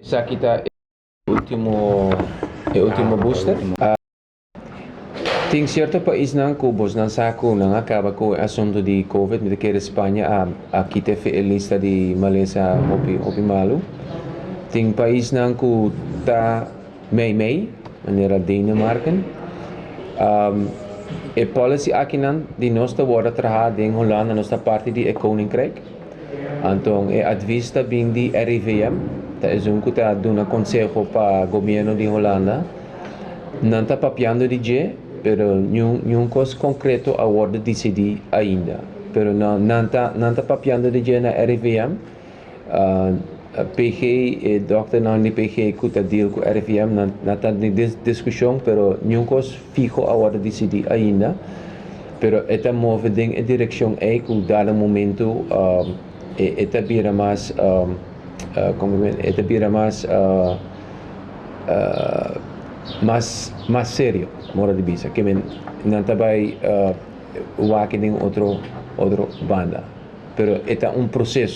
Esaki ta e ultimo booster. Tin cierto paisnan cu bosnan sa cu nan a caba cu e asunto di COVID, mi ta kere Spaña a kita e lista di malesa hopi hopi malo. Tin paisnan cu ta mei mei, manera Denemarken. E policy akinan di nos ta wordo traha den Hulanda, nos ta parti di e Koninkrijk. Anto e advies ta bin di RIVM, ta esun cu ta duna conseho pa gobierno di Hulanda. Nan ta papiando di dje, pero ningun cos concreto a wordo dicidi ainda. Pero nan ta papiando di dje na RIVM. PG, e dokternan di PG cu ta deal cu RIVM, nan ta den discusion, pero ningun cos fiho a wordo dicidi ainda. Pero e ta move den e direccion ey cu dado momento e ta bira mas con e ta bira mas serio, moda di bisa. Kiermen nan ta bay wak den otro banda. Pero e ta un proceso.